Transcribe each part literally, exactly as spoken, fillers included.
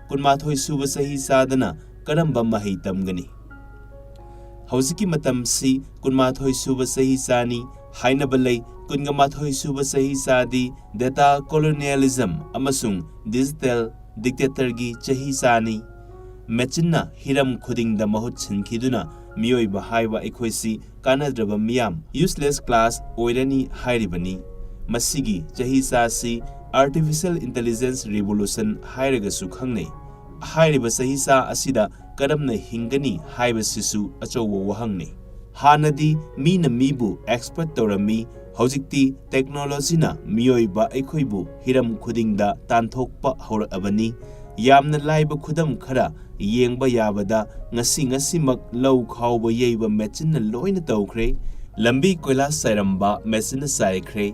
ꯀꯨꯟꯃꯥꯊꯣꯏ ꯁꯨꯕ ꯆꯍꯤ ꯆꯥꯗꯅ ꯀꯔꯝꯕ ꯃꯍꯩ ꯇꯝꯒꯅꯤ? ꯍꯧꯖꯤꯛꯀꯤ ꯃꯇꯝꯁꯤ ꯀꯨꯟꯃꯥꯊꯣꯏ ꯁꯨꯕ ꯆꯍꯤ ꯆꯥꯅꯤ ꯍꯥꯏꯅꯕ ꯂꯩ꯫ ꯀꯨꯟꯒ ꯃꯥꯊꯣꯏ ꯁꯨꯕ ꯆꯍꯤ ꯆꯥꯗꯤ data colonialism ꯑꯃꯁꯨꯡ digital dictatorꯒꯤ ꯆꯍꯤ ꯆꯥꯅꯤ꯫ ꯃꯦꯆꯤꯟꯅ ꯍꯤꯔꯝ ꯈꯨꯗꯤꯡꯗ ꯃꯍꯨꯠ ꯁꯤꯟꯈꯤꯗꯨꯅ ꯃꯤꯑꯣꯏꯕ ꯍꯥꯏꯕ ꯑꯩꯈꯣꯏꯁꯤ ꯀꯥꯟꯅꯗ꯭ꯔꯕ ꯃꯤꯌꯥꯝ, useless class, ꯑꯣꯏꯔꯅꯤ ꯍꯥꯏꯔꯤꯕꯅꯤ꯫ ꯃꯁꯤꯒꯤ ꯆꯍꯤ ꯆꯥꯁꯤ artificial intelligence revolution ꯍꯥꯏꯔꯒꯁꯨ ꯈꯪꯅꯩ꯫ ꯍꯥꯏꯔꯤꯕ ꯆꯍꯤ ꯆꯥ ꯑꯁꯤꯗ ꯀꯔꯝꯅ ꯍꯤꯡꯒꯅꯤ ꯍꯥꯏꯕꯁꯤꯁꯨ ꯑꯆꯧꯕ ꯋꯥꯍꯪꯅꯤ꯫ ꯍꯥꯟꯅꯗꯤ ꯃꯤꯅ ꯃꯤꯕꯨ exploit ꯇꯧꯔꯝꯃꯤ, ꯍꯧꯖꯤꯛꯇꯤ technologyꯅ ꯃꯤꯑꯣꯏꯕ ꯑꯩꯈꯣꯏꯕꯨ ꯍꯤꯔꯝ ꯈꯨꯗꯤꯡꯗ ꯇꯥꯟꯊꯣꯛꯄ ꯍꯧꯔꯛꯑꯕꯅꯤ꯫ ꯌꯥꯝꯅ ꯂꯥꯏꯕ ꯈꯨꯗꯝ ꯈꯔ ꯌꯦꯡꯕ ꯌꯥꯕꯗ, ꯉꯁꯤ ꯉꯁꯤꯃꯛ ꯂꯧ ꯈꯥꯎꯕ ꯌꯩꯕ ꯃꯦꯆꯤꯟꯅ ꯂꯣꯏꯅ ꯇꯧꯈ꯭ꯔꯦ, ꯂꯝꯕꯤ ꯀꯣꯏꯂꯥꯁ ꯆꯥꯏꯔꯝꯕ ꯃꯦꯆꯤꯟꯅ ꯆꯥꯏꯈ꯭ꯔꯦ,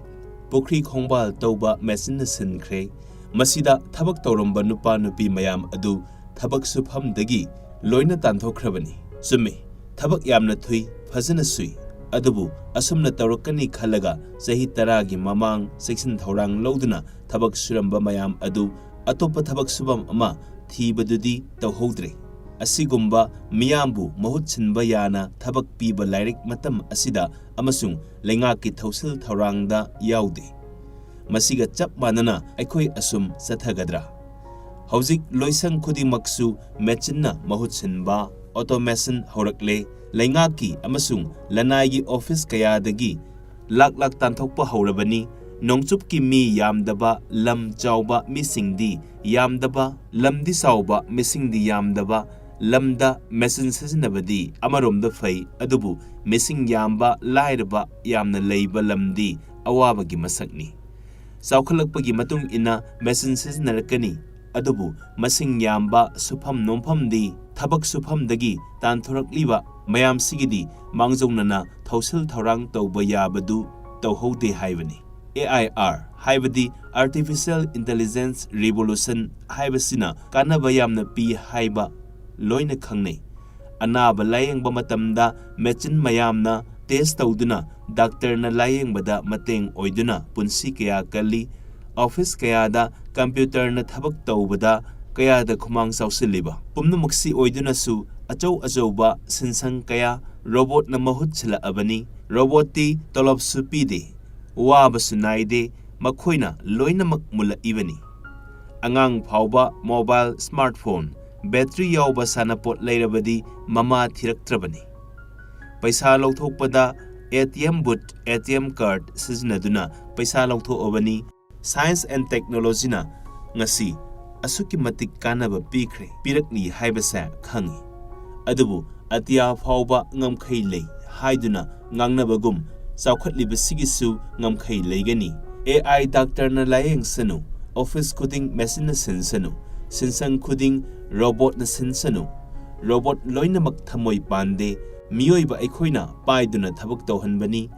ꯄꯨꯈ꯭ꯔꯤ ꯈꯣꯡꯕꯥꯜ ꯇꯧꯕ ꯃꯦꯆꯤꯟꯅ ꯁꯤꯟꯈ꯭ꯔꯦ꯫ ꯃꯁꯤꯗ ꯊꯕꯛ ꯇꯧꯔꯝꯕ ꯅꯨꯄꯥ ꯅꯨꯄꯤ ꯃꯌꯥꯝ ꯑꯗꯨ ꯊꯕꯛ ꯁꯨꯐꯝꯗꯒꯤ ꯂꯣꯏꯅ ꯇꯥꯟꯊꯣꯛꯈ꯭ꯔꯕꯅꯤ꯫ ꯆꯨꯝꯃꯤ, ꯊꯕꯛ ꯌꯥꯝꯅ ꯊꯨꯏ, ꯐꯖꯅ ꯁꯨꯏ꯫ ꯑꯗꯨꯕꯨ ꯑꯁꯨꯝꯅ ꯇꯧꯔꯛꯀꯅꯤ ꯈꯜꯂꯒ ꯆꯍꯤ ꯇꯔꯥꯒꯤ ꯃꯃꯥꯡ ꯆꯦꯛꯁꯤꯟ ꯊꯧꯔꯥꯡ ꯂꯧꯗꯨꯅ ꯊꯕꯛ ꯁꯨꯔꯝꯕ ꯃꯌꯥꯝ ꯑꯗꯨ ꯑꯇꯣꯞꯄ ꯊꯕꯛ ꯁꯨꯐꯝ ꯑꯃ ꯊꯤꯕꯗꯨꯗꯤ ꯇꯧꯍꯧꯗ꯭ꯔꯦ꯫ ꯑꯁꯤꯒꯨꯝꯕ ꯃꯤꯌꯥꯝꯕꯨ ꯃꯍꯨꯠ ꯁꯤꯟꯕ ꯌꯥꯅ ꯊꯕꯛ ꯄꯤꯕ ꯂꯥꯏꯔꯤꯛ ꯃꯇꯝ ꯑꯁꯤꯗ ꯑꯃꯁꯨꯡ ꯂꯩꯉꯥꯛꯀꯤ ꯊꯧꯁꯤꯜ ꯊꯧꯔꯥꯡꯗ ꯌꯥꯎꯗꯦ꯫ ꯃꯁꯤꯒ ꯆꯞ ꯃꯥꯟꯅꯅ ꯑꯩꯈꯣꯏ ꯑꯁꯨꯝ ꯆꯠꯊꯒꯗ꯭ꯔꯥ? ꯍꯧꯖꯤꯛ ꯂꯣꯏꯁꯪ ꯈꯨꯗꯤꯡꯃꯛꯁꯨ ꯃꯦꯆꯤꯟꯅ ꯃꯍꯨꯠ ꯁꯤꯟꯕ, automation, ꯍꯧꯔꯛꯂꯦ꯫ ꯂꯩꯉꯥꯛꯀꯤ ꯑꯃꯁꯨꯡ ꯂꯅꯥꯏꯒꯤ office ꯀꯌꯥꯗꯒꯤ ꯂꯥꯛ ꯂꯥꯛ ꯇꯥꯟꯊꯣꯛꯄ ꯍꯧꯔꯕꯅꯤ꯫ ꯅꯣꯡꯆꯨꯞꯀꯤ ꯃꯤ ꯌꯥꯝꯗꯕ, ꯂꯝ ꯆꯥꯎꯕ ꯃꯤꯁꯤꯡꯗꯤ ꯌꯥꯝꯗꯕ, ꯂꯝꯗꯤ ꯆꯥꯎꯕ, ꯃꯤꯁꯤꯡꯗꯤ ꯌꯥꯝꯗꯕ ꯂꯝꯗ ꯃꯦꯆꯤꯟ ꯁꯤꯖꯤꯟꯅꯕꯗꯤ ꯑꯃꯔꯣꯝꯗ ꯐꯩ, ꯑꯗꯨꯕꯨ ꯃꯤꯁꯤꯡ ꯌꯥꯝꯕ, ꯂꯥꯏꯔꯕ ꯌꯥꯝꯅ ꯂꯩꯕ ꯂꯝꯗꯤ ꯑꯋꯥꯕꯒꯤ ꯃꯁꯛꯅꯤ꯫ ꯆꯥꯎꯈꯠꯂꯛꯄꯒꯤ ꯃꯇꯨꯡ ꯏꯟꯅ ꯃꯦꯆꯤꯟ ꯁꯤꯖꯤꯟꯅꯔꯛꯀꯅꯤ, ꯑꯗꯨꯕꯨ ꯃꯁꯤꯡ ꯌꯥꯝꯕ ꯁꯨꯐꯝ ꯅꯣꯝꯐꯝꯗꯤ ꯊꯕꯛ ꯁꯨꯐꯝꯗꯒꯤ ꯇꯥꯟꯊꯣꯔꯛꯂꯤꯕ ꯃꯌꯥꯝꯁꯤꯒꯤꯗꯤ ꯃꯥꯡꯖꯧꯅꯅ ꯊꯧꯁꯤꯜ ꯊꯧꯔꯥꯡ ꯇꯧꯕ ꯌꯥꯕꯗꯨ ꯇꯧꯍꯧꯗꯦ ꯍꯥꯏꯕꯅꯤ꯫ AIR ꯍꯥꯏꯕꯗꯤ Artificial Intelligence Revolution ꯍꯥꯏꯕꯁꯤꯅ ꯀꯥꯟꯅꯕ ꯌꯥꯝꯅ ꯄꯤ ꯍꯥꯏꯕ ꯂꯣꯏꯅ ꯈꯪꯅꯩ꯫ ꯑꯅꯥꯕ ꯂꯥꯌꯦꯡꯕ ꯃꯇꯝꯗ ꯃꯦꯆꯤꯟ ꯃꯌꯥꯝꯅ test ꯇꯧꯗꯨꯅ ꯗꯥꯛꯇꯔꯅ ꯂꯥꯌꯦꯡꯕꯗ ꯃꯇꯦꯡ ꯑꯣꯏꯗꯨꯅ ꯄꯨꯟꯁꯤ ꯀꯌꯥ ꯀꯜꯂꯤ꯫ Office ꯀꯌꯥꯗ computerꯅ ꯊꯕꯛ ꯇꯧꯕꯗ ꯀꯌꯥꯗ ꯈꯨꯃꯥꯡ ꯆꯥꯎꯁꯤꯜꯂꯤꯕ꯫ ꯄꯨꯝꯅꯃꯛꯁꯤ ꯑꯣꯏꯗꯨꯅꯁꯨ ꯑꯆꯧ ꯑꯆꯧꯕ ꯁꯤꯟꯁꯪ ꯀꯌꯥ ꯔꯣꯕꯣꯠꯅ ꯃꯍꯨꯠ ꯁꯤꯜꯂꯛꯑꯕꯅꯤ꯫ ꯔꯣꯕꯣꯠꯇꯤ ꯇꯣꯂꯣꯞꯁꯨ ꯄꯤꯗꯦ, ꯋꯥꯕꯁꯨ ꯅꯥꯏꯗꯦ, ꯃꯈꯣꯏꯅ ꯂꯣꯏꯅꯃꯛ ꯃꯨꯜꯂꯛꯏꯕꯅꯤ꯫ ꯑꯉꯥꯡ ꯐꯥꯎꯕ ꯃꯣꯕꯥꯏꯜ, ꯁ꯭ꯃꯥꯔꯠꯐꯣꯟ, ꯕꯦꯇ꯭ꯔꯤ ꯌꯥꯎꯕ ꯁꯥꯟꯅꯄꯣꯠ ꯂꯩꯔꯕꯗꯤ ꯃꯃꯥ ꯊꯤꯔꯛꯇ꯭ꯔꯕꯅꯤ꯫ ꯄꯩꯁꯥ ꯂꯧꯊꯣꯛꯄꯗ A T M booth, A T M card ꯁꯤꯖꯤꯟꯅꯗꯨꯅ ꯄꯩꯁꯥ ꯂꯧꯊꯣꯛꯑꯕꯅꯤ꯫ Science and technologyꯅ ꯉꯁꯤ ꯑꯁꯨꯛꯀꯤ ꯃꯇꯤꯛ ꯀꯥꯟꯅꯕ ꯄꯤꯈ꯭ꯔꯦ, ꯄꯤꯔꯛꯂꯤ ꯍꯥꯏꯕꯁꯦ ꯈꯪꯉꯤ꯫ ꯑꯗꯨꯕꯨ ꯑꯇꯤꯌꯥ ꯐꯥꯎꯕ ꯉꯝꯈꯩ ꯂꯩ ꯍꯥꯏꯗꯨꯅ ꯉꯥꯡꯅꯕꯒꯨꯝ, ꯆꯥꯎꯈꯠꯂꯤꯕꯁꯤꯒꯤꯁꯨ ꯉꯝꯈꯩ ꯂꯩꯒꯅꯤ꯫ ꯑꯦ ꯑꯥꯏ ꯗꯥꯛꯇꯔꯅ ꯂꯥꯌꯦꯡꯁꯅꯨ, ꯑꯣꯐꯤꯁ ꯈꯨꯗꯤꯡ ꯃꯦꯁꯤꯟꯅ ꯁꯤꯟꯁꯅꯨ, ꯁꯤꯟꯁꯪ ꯈꯨꯗꯤꯡ ꯔꯣꯕꯣꯠꯅ ꯁꯤꯟꯁꯅꯨ꯫ ꯔꯣꯕꯣꯠ ꯂꯣꯏꯅꯃꯛ ꯊꯃꯣꯏ ꯄꯥꯟꯗꯦ꯫ ꯃꯤꯑꯣꯏꯕ ꯑꯩꯈꯣꯏꯅ ꯄꯥꯏꯗꯨꯅ ꯊꯕꯛ ꯇꯧꯍꯟꯕꯅꯤ꯫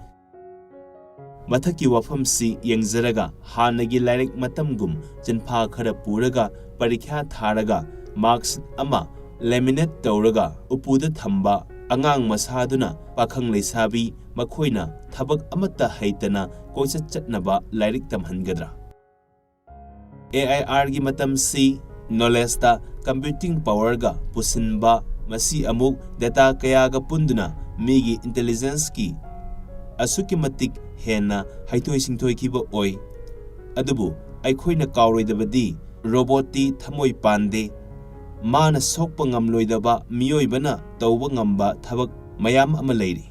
ꯃꯊꯛꯀꯤ ꯋꯥꯐꯝꯁꯤ ꯌꯦꯡꯖꯔꯒ, ꯍꯥꯟꯅꯒꯤ ꯂꯥꯏꯔꯤꯛ ꯃꯇꯝꯒꯨꯝ ꯆꯤꯟꯐꯥ ꯈꯔ ꯄꯨꯔꯒ ꯄꯔꯤꯈ꯭ꯌꯥ ꯊꯥꯔꯒ ꯃꯥꯔꯛꯁ ꯑꯃ ꯂꯦꯃꯤꯅꯦꯠ ꯇꯧꯔꯒ ꯎꯄꯨꯗ ꯊꯝꯕ ꯑꯉꯥꯡ ꯃꯁꯥꯗꯨꯅ ꯄꯥꯈꯪ ꯂꯩꯁꯥꯕꯤ ꯃꯈꯣꯏꯅ ꯊꯕꯛ ꯑꯃꯠꯇ ꯍꯩꯇꯅ ꯀꯣꯏꯆꯠ ꯆꯠꯅꯕ ꯂꯥꯏꯔꯤꯛ ꯇꯝꯍꯟꯒꯗ꯭ꯔꯥ? ꯑꯦ ꯑꯥꯏ ꯑꯥꯔꯒꯤ ꯃꯇꯝꯁꯤ ꯅꯣꯂꯦꯖꯇ ꯀꯝꯄ꯭ꯌꯨꯇꯤꯡ ꯄꯥꯋꯔꯒ ꯄꯨꯁꯤꯟꯕ, ꯃꯁꯤ ꯑꯃꯨꯛ ꯗꯦꯇꯥ ꯀꯌꯥꯒ ꯄꯨꯟꯗꯨꯅ ꯃꯤꯒꯤ ꯏꯟꯇꯦꯂꯤꯖꯦꯟꯁꯀꯤ ꯑꯁꯨꯛꯀꯤ ꯃꯇꯤꯛ ꯍꯦꯟꯅ ꯍꯩꯊꯣꯏ ꯁꯤꯡꯊꯣꯏꯈꯤꯕ ꯑꯣꯏ꯫ ꯑꯗꯨꯕꯨ ꯑꯩꯈꯣꯏꯅ ꯀꯥꯎꯔꯣꯏꯗꯕꯗꯤ, ꯔꯣꯕꯣꯠꯇꯤ ꯊꯃꯣꯏ ꯄꯥꯟꯗꯦ꯫ ꯃꯥꯅ ꯁꯣꯛꯄ ꯉꯝꯂꯣꯏꯗꯕ ꯃꯤꯑꯣꯏꯕꯅ ꯇꯧꯕ ꯉꯝꯕ ꯊꯕꯛ ꯃꯌꯥꯝ ꯑꯃ ꯂꯩꯔꯤ꯫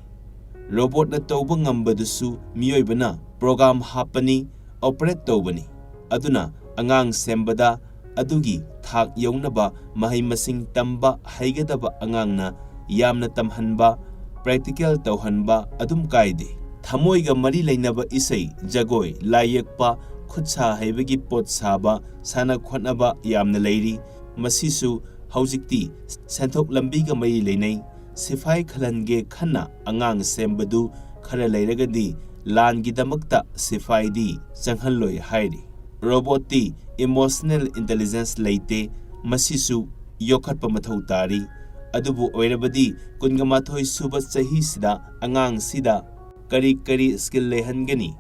ꯔꯣꯕꯣꯠꯅ ꯇꯧꯕ ꯉꯝꯕꯗꯨꯁꯨ ꯃꯤꯑꯣꯏꯕꯅ ꯄ꯭ꯔꯣꯒ꯭ꯔꯥꯝ ꯍꯥꯞꯄꯅꯤ, ꯑꯣꯄꯔꯦꯠ ꯇꯧꯕꯅꯤ꯫ ꯑꯗꯨꯅ ꯑꯉꯥꯡ ꯁꯦꯝꯕꯗ ꯑꯗꯨꯒꯤ ꯊꯥꯛ ꯌꯧꯅꯕ ꯃꯍꯩ ꯃꯁꯤꯡ ꯇꯝꯕ ꯍꯩꯒꯗꯕ ꯑꯉꯥꯡꯅ ꯌꯥꯝꯅ ꯇꯝꯍꯟꯕ, ꯄ꯭ꯔꯦꯛꯇꯤꯀꯦꯜ ꯇꯧꯍꯟꯕ ꯑꯗꯨꯝ ꯀꯥꯏꯗꯦ꯫ ꯊꯃꯣꯏꯒ ꯃꯔꯤ ꯂꯩꯅꯕ ꯏꯁꯩ, ꯖꯒꯣꯏ, ꯂꯥꯏ ꯌꯦꯛꯄ, ꯈꯨꯠ ꯁꯥ ꯍꯩꯕꯒꯤ ꯄꯣꯠ ꯁꯥꯕ, ꯁꯥꯟꯅ ꯈꯣꯠꯅꯕ ꯌꯥꯝꯅ ꯂꯩꯔꯤ꯫ ꯃꯁꯤꯁꯨ ꯍꯧꯖꯤꯛꯇꯤ ꯁꯦꯟꯊꯣꯛ ꯂꯝꯕꯤꯒ ꯃꯔꯤ ꯂꯩꯅꯩ꯫ ꯁꯤꯐꯥꯏ ꯈꯜꯍꯟꯒꯦ ꯈꯟꯅ ꯑꯉꯥꯡ ꯁꯦꯝꯕꯗꯨ ꯈꯔ ꯂꯩꯔꯒꯗꯤ ꯂꯥꯟꯒꯤꯗꯃꯛꯇ ꯁꯤꯐꯥꯏꯗꯤ ꯆꯪꯍꯜꯂꯣꯏ ꯍꯥꯏꯔꯤ꯫ ꯔꯣꯕꯣꯠꯇꯤ ꯏꯃꯣꯁꯅꯦꯜ ꯏꯟꯇꯦꯂꯤꯖꯦꯟꯁ ꯂꯩꯇꯦ, ꯃꯁꯤꯁꯨ ꯌꯣꯛꯈꯠꯄ ꯃꯊꯧ ꯇꯥꯔꯤ꯫ ꯑꯗꯨꯕꯨ ꯑꯣꯏꯔꯕꯗꯤ ꯀꯨꯟꯒ ꯃꯥꯊꯣꯏ ꯁꯨꯕ ꯆꯍꯤꯁꯤꯗ ꯑꯉꯥꯡꯁꯤꯗ ꯀꯔꯤ ꯀꯔꯤ ꯁ꯭ꯀꯤꯜ ꯂꯩꯍꯟꯒꯅꯤ?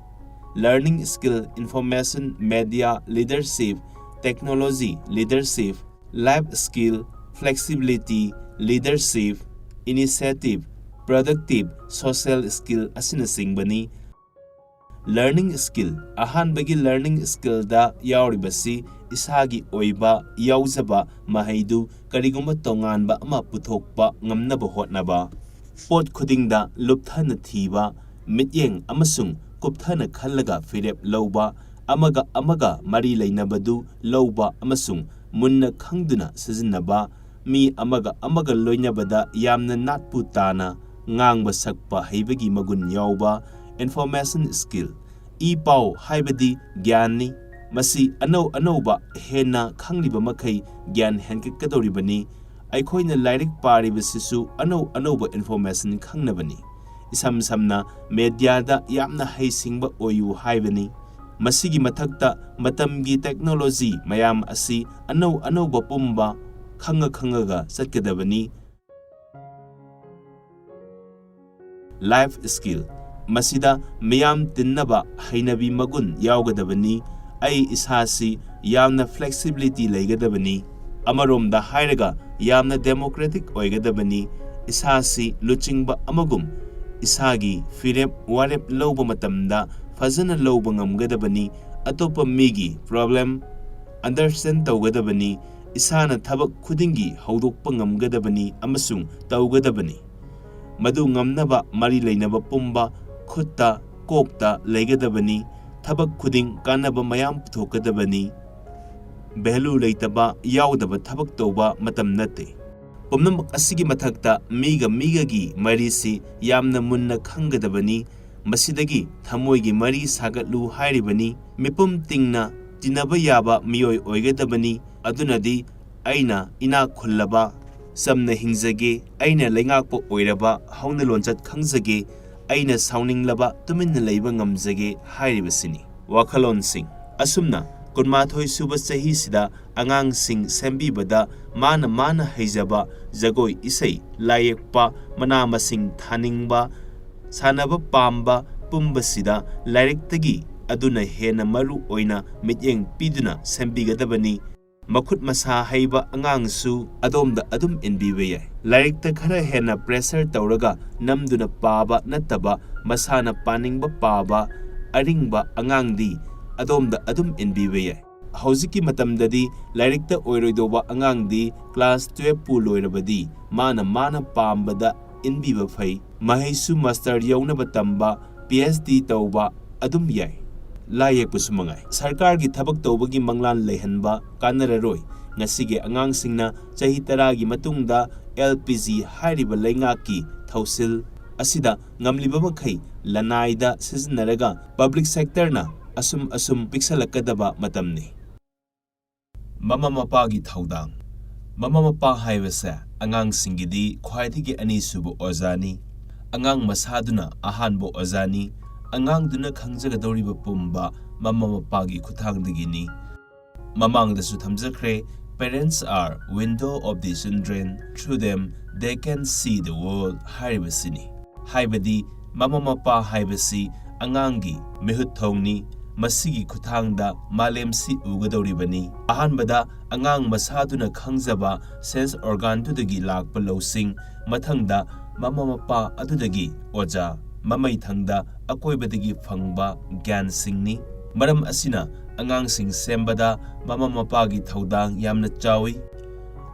Learning skill, information, media, leadership, technology, leadership, life skill, flexibility, leadership, initiative, productive, social skill ꯑꯁꯤꯅꯆꯤꯡꯕꯅꯤ꯫ Learning skill, ꯑꯍꯥꯟꯕꯒꯤ learning skillꯗ ꯌꯥꯎꯔꯤꯕꯁꯤ ꯏꯁꯥꯒꯤ ꯑꯣꯏꯕ ꯌꯥꯎꯖꯕ ꯃꯍꯩꯗꯨ ꯀꯔꯤꯒꯨꯝꯕ ꯇꯣꯉꯥꯟꯕ ꯑꯃ ꯄꯨꯊꯣꯛꯄ ꯉꯝꯅꯕ ꯍꯣꯠꯅꯕ꯫ ꯄꯣꯠ ꯈꯨꯗꯤꯡꯗ ꯂꯨꯞꯊꯅ ꯊꯤꯕ, ꯃꯤꯠꯌꯦꯡ ꯑꯃꯁꯨꯡ ꯀꯨꯞꯊꯅ ꯈꯜꯂꯒ ꯐꯤꯔꯦꯞ ꯂꯧꯕ, ꯑꯃꯒ ꯑꯃꯒ ꯃꯔꯤ ꯂꯩꯅꯕꯗꯨ ꯂꯧꯕ ꯑꯃꯁꯨꯡ ꯃꯨꯟꯅ ꯈꯪꯗꯨꯅ ꯁꯤꯖꯤꯟꯅꯕ, ꯃꯤ ꯑꯃꯒ ꯑꯃꯒ ꯂꯣꯏꯅꯕꯗ ꯌꯥꯝꯅ ꯅꯥꯠꯄꯨ ꯇꯥꯅ ꯉꯥꯡꯕ ꯁꯛꯄ ꯍꯩꯕꯒꯤ ꯃꯒꯨꯟ ꯌꯥꯎꯕ꯫ Information skill, ꯏ ꯄꯥꯎ ꯍꯥꯏꯕꯗꯤ ꯒ꯭ꯌꯥꯟꯅꯤ꯫ ꯃꯁꯤ ꯑꯅꯧ ꯑꯅꯧꯕ ꯍꯦꯟꯅ ꯈꯪꯂꯤꯕ ꯃꯈꯩ ꯒ꯭ꯌꯥꯟ ꯍꯦꯟꯒꯠꯀꯗꯧꯔꯤꯕꯅꯤ꯫ ꯑꯩꯈꯣꯏꯅ ꯂꯥꯏꯔꯤꯛ ꯄꯥꯔꯤꯕꯁꯤꯁꯨ ꯑꯅꯧ ꯑꯅꯧꯕ information ꯈꯪꯅꯕꯅꯤ꯫ ꯏꯁꯝ ꯁꯝꯅ mediaꯗ ꯌꯥꯝꯅ ꯍꯩꯁꯤꯡꯕ ꯑꯣꯏꯌꯨ ꯍꯥꯏꯕꯅꯤ꯫ ꯃꯁꯤꯒꯤ ꯃꯊꯛꯇ ꯃꯇꯝꯒꯤ technology ꯃꯌꯥꯝ ꯑꯁꯤ ꯑꯅꯧ ꯑꯅꯧꯕ ꯄꯨꯝꯕ ꯈꯪꯉ ꯈꯪꯉꯒ ꯆꯠꯀꯗꯕꯅꯤ꯫ Life skill, ꯃꯁꯤꯗ ꯃꯤꯌꯥꯝ ꯇꯤꯟꯅꯕ ꯍꯩꯅꯕꯤ ꯃꯒꯨꯟ ꯌꯥꯎꯒꯗꯕꯅꯤ꯫ ꯑꯩ ꯏꯁꯥꯁꯤ ꯌꯥꯝꯅ flexibility ꯂꯩꯒꯗꯕꯅꯤ꯫ ꯑꯃꯔꯣꯝꯗ ꯍꯥꯏꯔꯒ ꯌꯥꯝꯅ democratic ꯑꯣꯏꯒꯗꯕꯅꯤ꯫ ꯏꯁꯥꯁꯤ ꯂꯨꯆꯤꯡꯕ ꯑꯃꯒꯨꯝ ꯏꯁꯥꯒꯤ ꯐꯤꯔꯦꯞ ꯋꯥꯔꯦꯞ ꯂꯧꯕ ꯃꯇꯝꯗ ꯐꯖꯅ ꯂꯧꯕ ꯉꯝꯒꯗꯕꯅꯤ꯫ ꯑꯇꯣꯞꯄ ꯃꯤꯒꯤ problem understand ꯇꯧꯒꯗꯕꯅꯤ꯫ ꯏꯁꯥꯅ ꯊꯕꯛ ꯈꯨꯗꯤꯡꯒꯤ ꯍꯧꯗꯣꯛꯄ ꯉꯝꯒꯗꯕꯅꯤ ꯑꯃꯁꯨꯡ ꯇꯧꯒꯗꯕꯅꯤ꯫ ꯃꯗꯨ ꯉꯝꯅꯕ ꯃꯔꯤ ꯂꯩꯅꯕ ꯄꯨꯝꯕ ꯈꯨꯠꯇ ꯀꯣꯛꯇ ꯂꯩꯒꯗꯕꯅꯤ꯫ ꯊꯕꯛ ꯈꯨꯗꯤꯡ ꯀꯥꯟꯅꯕ ꯃꯌꯥꯝ ꯄꯨꯊꯣꯛꯀꯗꯕꯅꯤ꯫ Value ꯂꯩꯇꯕ ꯌꯥꯎꯗꯕ ꯊꯕꯛ ꯇꯧꯕ ꯃꯇꯝ ꯅꯠꯇꯦ꯫ ꯄꯨꯝꯅꯃꯛ ꯑꯁꯤꯒꯤ ꯃꯊꯛꯇ ꯃꯤꯒ ꯃꯤꯒꯒꯤ ꯃꯔꯤꯁꯤ ꯌꯥꯝꯅ ꯃꯨꯟꯅ ꯈꯪꯒꯗꯕꯅꯤ꯫ ꯃꯁꯤꯗꯒꯤ ꯊꯃꯣꯏꯒꯤ ꯃꯔꯤ ꯁꯥꯒꯠꯂꯨ ꯍꯥꯏꯔꯤꯕꯅꯤ꯫ ꯃꯤꯄꯨꯝ ꯇꯤꯡꯅ ꯇꯤꯟꯅꯕ ꯌꯥꯕ ꯃꯤꯑꯣꯏ ꯑꯣꯏꯒꯗꯕꯅꯤ꯫ ꯑꯗꯨꯅꯗꯤ ꯑꯩꯅ ꯏꯅꯥꯛ ꯈꯨꯜꯂꯕ, ꯆꯝꯅ ꯍꯤꯡꯖꯒꯦ, ꯑꯩꯅ ꯂꯩꯉꯥꯛꯄ ꯑꯣꯏꯔꯕ, ꯍꯧꯅ ꯂꯣꯟꯆꯠ ꯈꯪꯖꯒꯦ, ꯑꯩꯅ ꯁꯥꯎꯅꯤꯡꯂꯕ ꯇꯨꯃꯤꯟꯅ ꯂꯩꯕ ꯉꯝꯖꯒꯦ ꯍꯥꯏꯔꯤꯕꯁꯤꯅꯤ꯫ ꯋꯥꯈꯜꯂꯣꯟꯁꯤꯡ꯫ ꯑꯁꯨꯝꯅ ꯀꯨꯟꯃꯥꯊꯣꯏ ꯁꯨꯕ ꯆꯍꯤꯁꯤꯗ ꯑꯉꯥꯡꯁꯤꯡ ꯁꯦꯝꯕꯤꯕꯗ ꯃꯥꯅ ꯃꯥꯅ ꯍꯩꯖꯕ ꯖꯒꯣꯏ, ꯏꯁꯩ, ꯂꯥꯏ ꯌꯦꯛꯄ, ꯃꯅꯥ ꯃꯁꯤꯡ ꯊꯥꯅꯤꯡꯕ, ꯁꯥꯟꯅꯕ ꯄꯥꯝꯕ ꯄꯨꯝꯕꯁꯤꯗ ꯂꯥꯏꯔꯤꯛꯇꯒꯤ ꯑꯗꯨꯅ ꯍꯦꯟꯅ ꯃꯔꯨ ꯑꯣꯏꯅ ꯃꯤꯠꯌꯦꯡ ꯄꯤꯗꯨꯅ ꯁꯦꯝꯕꯤꯒꯗꯕꯅꯤ꯫ ꯃꯈꯨꯠ ꯃꯁꯥ ꯍꯩꯕ ꯑꯉꯥꯡꯁꯨ ꯑꯗꯣꯝꯗ ꯑꯗꯨꯝ ꯏꯟꯕꯤꯕ ꯌꯥꯏ꯫ ꯂꯥꯏꯔꯤꯛꯇ ꯈꯔ ꯍꯦꯟꯅ pressure ꯇꯧꯔꯒ ꯅꯝꯗꯨꯅ ꯄꯥꯕ ꯅꯠꯇꯕ, ꯃꯁꯥꯅ ꯄꯥꯅꯤꯡꯕ ꯄꯥꯕ ꯑꯔꯤꯡꯕ ꯑꯉꯥꯡꯗꯤ ꯑꯗꯣꯝꯗ ꯑꯗꯨꯝ ꯏꯟꯕꯤꯕ ꯌꯥꯏ꯫ ꯍꯧꯖꯤꯛꯀꯤ ꯃꯇꯝꯗꯗꯤ ꯂꯥꯏꯔꯤꯛꯇ ꯑꯣꯏꯔꯣꯏꯗꯧꯕ ꯑꯉꯥꯡꯗꯤ class twelve ꯄꯨ ꯂꯣꯏꯔꯕꯗꯤ ꯃꯥꯅ ꯃꯥꯅ ꯄꯥꯝꯕꯗ ꯏꯟꯕꯤꯕ ꯐꯩ꯫ ꯃꯍꯩꯁꯨ master ꯌꯧꯅꯕ ꯇꯝꯕ, PhD ꯇꯧꯕ ꯑꯗꯨꯝ ꯌꯥꯏ꯫ ꯂꯥꯏ ꯌꯦꯛꯄꯁꯨ ꯃꯉꯥꯏ꯫ ꯁꯔꯀꯥꯔꯒꯤ ꯊꯕꯛ ꯇꯧꯕꯒꯤ ꯃꯪꯂꯥꯟ ꯂꯩꯍꯟꯕ ꯀꯥꯟꯅꯔꯔꯣꯏ꯫ ꯉꯁꯤꯒꯤ ꯑꯉꯥꯡꯁꯤꯡꯅ ꯆꯍꯤ ꯇꯔꯥꯒꯤ ꯃꯇꯨꯡꯗ LPG ꯍꯥꯏꯔꯤꯕ ꯂꯩꯉꯥꯛꯀꯤ ꯊꯧꯁꯤꯜ ꯑꯁꯤꯗ ꯉꯝꯂꯤꯕ ꯃꯈꯩ ꯂꯅꯥꯏꯗ ꯁꯤꯖꯤꯟꯅꯔꯒ public sectorꯅ ꯑꯁꯨꯝ ꯑꯁꯨꯝ ꯄꯤꯛꯁꯜꯂꯛꯀꯗꯕ ꯃꯇꯝꯅꯤ꯫ ꯃꯃꯥ ꯃꯄꯥꯒꯤ ꯊꯧꯗꯥꯡ꯫ ꯃꯃꯥ ꯃꯄꯥ ꯍꯥꯏꯕꯁꯦ ꯑꯉꯥꯡꯁꯤꯡꯒꯤꯗꯤ ꯈ꯭ꯋꯥꯏꯗꯒꯤ ꯑꯅꯤꯁꯨꯕ ꯑꯣꯖꯥꯅꯤ꯫ ꯑꯉꯥꯡ ꯃꯁꯥꯗꯨꯅ ꯑꯍꯥꯟꯕ ꯑꯣꯖꯥꯅꯤ꯫ ꯑꯉꯥꯡꯗꯨꯅ ꯈꯪꯖꯒꯗꯧꯔꯤꯕ ꯄꯨꯝꯕ ꯃꯃꯥ ꯃꯄꯥꯒꯤ ꯈꯨꯠꯊꯥꯡꯗꯒꯤꯅꯤ꯫ ꯃꯃꯥꯡꯗꯁꯨ ꯊꯝꯖꯈ꯭ꯔꯦ, "Parents are window of the children, through them they can see the world" ꯍꯥꯏꯔꯤꯕꯁꯤꯅꯤ꯫ ꯍꯥꯏꯕꯗꯤ ꯃꯃꯥ ꯃꯄꯥ ꯍꯥꯏꯕꯁꯤ ꯑꯉꯥꯡꯒꯤ ꯃꯤꯍꯨꯠ ꯊꯧꯅꯤ, ꯃꯁꯤꯒꯤ ꯈꯨꯠꯊꯥꯡꯗ ꯃꯥꯂꯦꯝꯁꯤ ꯎꯒꯗꯧꯔꯤꯕꯅꯤ꯫ ꯑꯍꯥꯟꯕꯗ ꯑꯉꯥꯡ ꯃꯁꯥꯗꯨꯅ ꯈꯪꯖꯕ sense organꯗꯨꯗꯒꯤ ꯂꯥꯛꯄ ꯂꯧꯁꯤꯡ, ꯃꯊꯪꯗ ꯃꯃꯥ ꯃꯄꯥ ꯑꯗꯨꯗꯒꯤ ꯑꯣꯖꯥ, ꯃꯃꯩꯊꯪꯗ ꯑꯀꯣꯏꯕꯗꯒꯤ ꯐꯪꯕ ꯒ꯭ꯌꯥꯟꯁꯤꯡꯅꯤ꯫ ꯃꯔꯝ ꯑꯁꯤꯅ ꯑꯉꯥꯡꯁꯤꯡ ꯁꯦꯝꯕꯗ ꯃꯃꯥ ꯃꯄꯥꯒꯤ ꯊꯧꯗꯥꯡ ꯌꯥꯝꯅ ꯆꯥꯎꯏ꯫